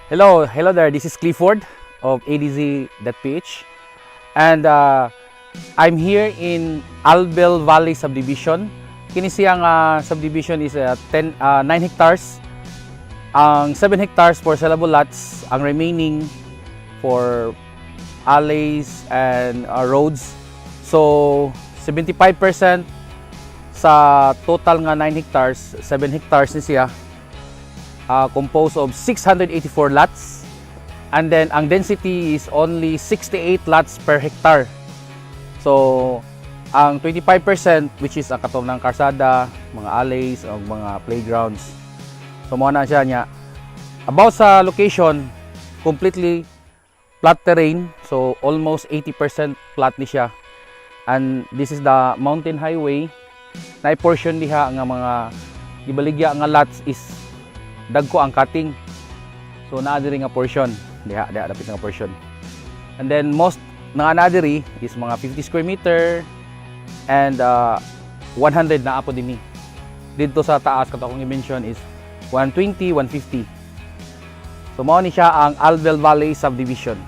Hello, hello there. This is Clifford of ADZ.ph and I'm here in Albel Valley Subdivision. Kini siyang subdivision is 10, 9 hectares. Ang 7 hectares for sellable lots, ang remaining for alleys and roads. So 75% sa total nga 9 hectares, 7 hectares ni siya composed of 684 lots. And then ang density is only 68 lots per hectare. So ang 25%, which is ang katong ng karsada, mga alleys o mga playgrounds. So mao na siya niya. About sa location, completely flat terrain. So almost 80% flat ni siya. And this is the mountain highway. Na portion diha nga mga gibaligya nga lots is dagko ang cutting. So naa diri nga portion, diha diha dapit nga portion. And then most nga naa diri is mga 50 square meter and 100 na apo dinhi. Didto sa taas kato akong i-mention is 120, 150. So mao ni siya ang Albel Valley Subdivision.